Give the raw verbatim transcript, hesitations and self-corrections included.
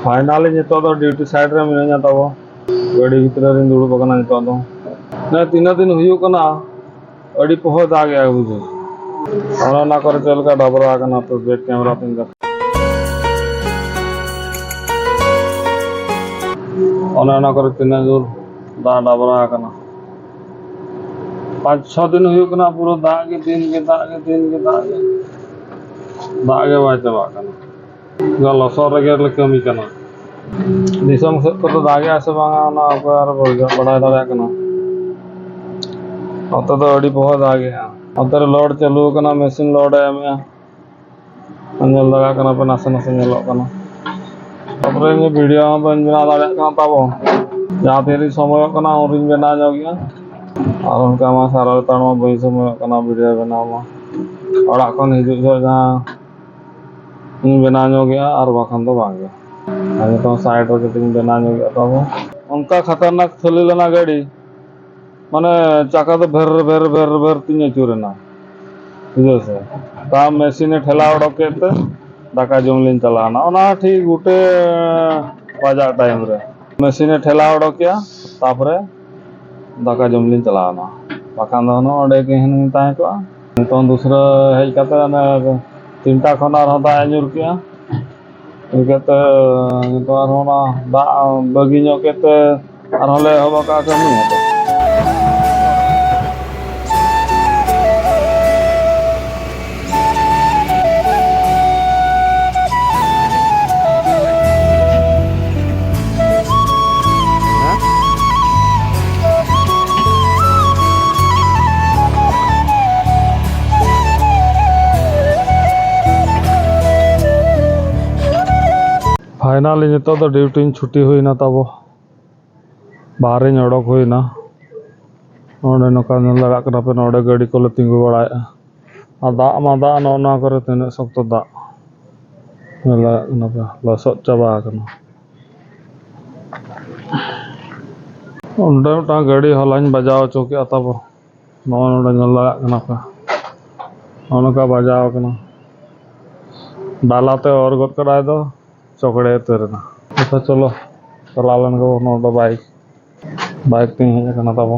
Finally ᱱᱤᱛᱚᱜ ᱫᱚ duty site ᱨᱮ ᱢᱤᱱᱟᱹᱧᱟ ᱛᱟᱵᱚ᱾ ᱜᱟᱹᱰᱤ ᱵᱷᱤᱛᱨᱤ ᱨᱤᱧ ᱫᱩᱲᱩᱵ ᱟᱠᱟᱱᱟ ᱱᱤᱛᱚᱜ ᱫᱚ᱾ ᱦᱮᱸ, ᱛᱤᱱᱟᱹᱜ ᱫᱤᱱ ᱦᱩᱭᱩᱜ ᱠᱟᱱᱟ, ᱟᱹᱰᱤ ᱯᱚᱦᱚᱭ ᱫᱟᱜᱮᱜᱼᱟ ᱵᱩᱡᱷᱟᱹᱣ᱾ ᱚᱱᱮ ᱚᱱᱟ ᱠᱚᱨᱮ ᱪᱮᱫ ᱞᱮᱠᱟ ᱰᱟᱵᱨᱟ ᱟᱠᱟᱱᱟ ᱛᱚ, back camera ᱛᱤᱧ ᱫᱚ᱾ ᱚᱱᱮ ᱚᱱᱟ ᱠᱚᱨᱮ ᱛᱤᱱᱟᱹᱜ ᱡᱳᱨ ᱫᱟᱜ ᱰᱟᱵᱨᱟ ᱟᱠᱟᱱᱟ᱾ ᱯᱟᱸᱪ ᱪᱷᱚ ᱫᱤᱱ ᱦᱩᱭᱩᱜ ᱠᱟᱱᱟ, ᱯᱩᱨᱟᱹ ᱫᱟᱜ ᱜᱮ, ᱫᱤᱱ ᱜᱮ ᱫᱟᱜ ᱜᱮ, ᱫᱤᱱ ᱜᱮ ᱫᱟᱜ ᱜᱮ᱾ ᱫᱟᱜ ᱜᱮ ᱵᱟᱭ ᱪᱟᱵᱟᱜ ᱠᱟᱱᱟ᱾ ᱚᱱᱟ ᱞᱚᱥᱚᱫ ᱨᱮᱜᱮ ᱞᱮ ᱠᱟᱹᱢᱤ ᱠᱟᱱᱟ᱾ ᱫᱤᱥᱚᱢ ᱥᱮᱫ ᱠᱚᱫᱚ ᱫᱟᱜᱮᱜᱼᱟ ᱥᱮ ᱵᱟᱝᱟ, ᱚᱱᱟ ᱚᱠᱚᱭ ᱟᱨ ᱵᱟᱲᱟᱭ ᱫᱟᱲᱮᱭᱟᱜ ᱠᱟᱱᱟ᱾ ᱱᱚᱛᱮ ᱫᱚ ᱟᱹᱰᱤ ᱯᱚᱦᱚ ᱫᱟᱜᱮᱜᱼᱟ᱾ ᱱᱚᱛᱮ ᱨᱮ load ᱪᱟᱹᱞᱩ ᱟᱠᱟᱱᱟ, machine load ᱮ ᱮᱢᱮᱜᱼᱟ᱾ ᱧᱮᱞ ᱫᱟᱲᱮᱭᱟᱜ ᱠᱟᱱᱟ ᱯᱮ, ᱱᱟᱥᱮ ᱱᱟᱥᱮ ᱧᱮᱞᱚᱜ ᱠᱟᱱᱟ᱾ ᱛᱟᱯᱚᱨᱮ ᱤᱧ video ᱦᱚᱸ ᱵᱟᱹᱧ ᱵᱮᱱᱟᱣ ᱫᱟᱲᱮᱭᱟᱜ ᱠᱟᱱᱟ ᱛᱟᱵᱚ᱾ ᱡᱟᱦᱟᱸ ᱛᱤᱱ ᱨᱤᱧ ᱥᱚᱢᱚᱭᱚᱜ ᱠᱟᱱᱟ, ᱩᱱ ᱨᱤᱧ ᱵᱮᱱᱟᱣ ᱧᱚᱜ ᱜᱮᱭᱟ᱾ ᱟᱨ ᱚᱱᱠᱟ ᱢᱟ ᱥᱟᱨᱟ ᱞᱮᱛᱟᱲ ᱢᱟ ᱵᱟᱹᱧ ᱥᱚᱢᱚᱭᱚᱜ ᱠᱟᱱᱟ video ᱵᱮᱱᱟᱣ ᱢᱟ᱾ ᱚᱲᱟᱜ ᱠᱷᱚᱱ ᱦᱤᱡᱩᱜ ᱡᱚᱦᱚᱜ ᱡᱟᱦᱟᱸ ᱤᱧ ᱵᱮᱱᱟᱣ ᱧᱚᱜ ᱜᱮᱭᱟ, ᱟᱨ ᱵᱟᱠᱷᱟᱱ ᱫᱚ ᱵᱟᱝ ᱜᱮ᱾ ᱟᱨ ᱱᱤᱛᱚᱝ side ᱨᱮ ᱠᱟᱹᱴᱤᱡ ᱤᱧ ᱵᱮᱱᱟᱣ ᱧᱚᱜ ᱜᱮᱭᱟ ᱛᱟᱵᱚ᱾ ᱚᱱᱠᱟ ᱠᱷᱟᱛᱟᱨᱱᱟᱠ ᱛᱷᱟᱹᱞᱤ ᱞᱮᱱᱟ ᱜᱟᱹᱰᱤ, ᱢᱟᱱᱮ ᱪᱟᱠᱟ ᱫᱚ ᱵᱷᱮᱨ ᱵᱷᱮᱨ ᱵᱷᱮᱨ ᱵᱷᱮᱨ ᱛᱤᱧ ᱟᱹᱪᱩᱨᱮᱱᱟ, ᱵᱩᱡᱷᱟᱹᱣ ᱥᱮ᱾ ᱛᱟ machine ᱮ ᱴᱷᱮᱞᱟᱣ ᱚᱰᱚᱠ ᱠᱮᱫ ᱛᱮ ᱫᱟᱠᱟ ᱡᱚᱢ ᱞᱤᱧ ᱪᱟᱞᱟᱣᱱᱟ᱾ ᱚᱱᱟ ᱦᱚᱸ ᱴᱷᱤᱠ ᱩᱴᱟᱹ ᱵᱟᱡᱟᱜ time ᱨᱮ machine ᱮ ᱴᱷᱮᱞᱟᱣ ᱚᱰᱚᱠ ᱠᱮᱜᱼᱟ, ᱛᱟᱯᱚᱨᱮ ᱫᱟᱠᱟ ᱡᱚᱢ ᱞᱤᱧ ᱪᱟᱞᱟᱣᱱᱟ᱾ ᱵᱟᱠᱷᱟᱱ ᱫᱚ ᱱᱚᱜᱼᱚ ᱱᱚᱰᱮ ᱜᱮ ᱦᱩᱱᱟᱹᱝ ᱛᱟᱦᱮᱸ ᱠᱚᱜᱼᱟ᱾ ᱱᱤᱛᱚᱝ ᱫᱩᱥᱨᱟᱹ ᱦᱮᱡ ᱠᱟᱛᱮ ᱚᱱᱮ ᱛᱤᱱᱴᱟ ᱠᱷᱚᱱ ᱟᱨᱦᱚᱸ ᱫᱟᱜ ᱮ ᱧᱩᱨ ᱠᱮᱜᱼᱟ᱾ ᱪᱤᱠᱟᱹᱛᱮ ᱱᱤᱛᱚᱜ ᱟᱨᱦᱚᱸ ᱚᱱᱟ ᱫᱟᱜ ᱵᱟᱹᱜᱤ ᱧᱚᱜ ᱠᱮᱫ ᱛᱮ ᱟᱨᱦᱚᱸ ᱞᱮ ᱮᱦᱚᱵ ᱟᱠᱟᱫ ᱠᱟᱹᱢᱤ᱾ Finally ᱱᱤᱛᱚᱜ ᱫᱚ duty ᱤᱧ ᱪᱷᱩᱴᱤ ᱦᱩᱭᱱᱟ ᱛᱟᱵᱚ᱾ ᱵᱟᱦᱨᱮᱧ ᱚᱰᱚᱠ ᱦᱩᱭᱱᱟ᱾ ᱱᱚᱰᱮ ᱱᱚᱝᱠᱟ ᱧᱮᱞ ᱫᱟᱲᱮᱭᱟᱜ ᱠᱟᱱᱟ ᱯᱮ, ᱱᱚᱰᱮ ᱜᱟᱹᱰᱤ ᱠᱚᱞᱮ ᱛᱤᱸᱜᱩ ᱵᱟᱲᱟᱭᱮᱫᱼᱟ᱾ ᱟᱨ ᱫᱟᱜ ᱢᱟ ᱫᱟᱜ, ᱱᱚᱜᱼᱚ ᱱᱚᱣᱟ ᱠᱚᱨᱮ ᱛᱤᱱᱟᱹᱜ ᱥᱚᱠᱛᱚ ᱫᱟᱜ᱾ ᱧᱮᱞ ᱫᱟᱲᱮᱭᱟᱜ ᱠᱟᱱᱟ ᱯᱮ, ᱞᱚᱥᱚᱫ ᱪᱟᱵᱟ ᱟᱠᱟᱱᱟ᱾ ᱚᱸᱰᱮ ᱢᱤᱫᱴᱟᱝ ᱜᱟᱹᱰᱤ ᱦᱚᱞᱟᱧ ᱵᱟᱡᱟᱣ ᱦᱚᱪᱚ ᱠᱮᱫᱼᱟ ᱛᱟᱵᱚ᱾ ᱱᱚᱜᱼᱚ ᱱᱚᱰᱮ ᱧᱮᱞ ᱫᱟᱲᱮᱭᱟᱜ ᱠᱟᱱᱟ ᱯᱮ, ᱱᱚᱜᱼᱚ ᱱᱚᱝᱠᱟ ᱵᱟᱡᱟᱣ ᱟᱠᱟᱱᱟ᱾ ᱰᱟᱞᱟ ᱛᱮ ᱚᱨ ᱜᱚᱫ ᱠᱟᱫᱟᱭ ᱫᱚ, ᱪᱚᱠᱲᱮ ᱩᱛᱟᱹᱨ ᱮᱱᱟ᱾ ᱟᱪᱪᱷᱟ, ᱪᱚᱞᱚ, ᱪᱟᱞᱟᱣ ᱞᱮᱱ ᱜᱮᱵᱚ ᱱᱚᱰᱮ ᱵᱟᱭᱤᱠ᱾ ᱵᱟᱭᱤᱠ ᱛᱮᱧ ᱦᱮᱡ ᱟᱠᱟᱱᱟ ᱛᱟᱵᱚ᱾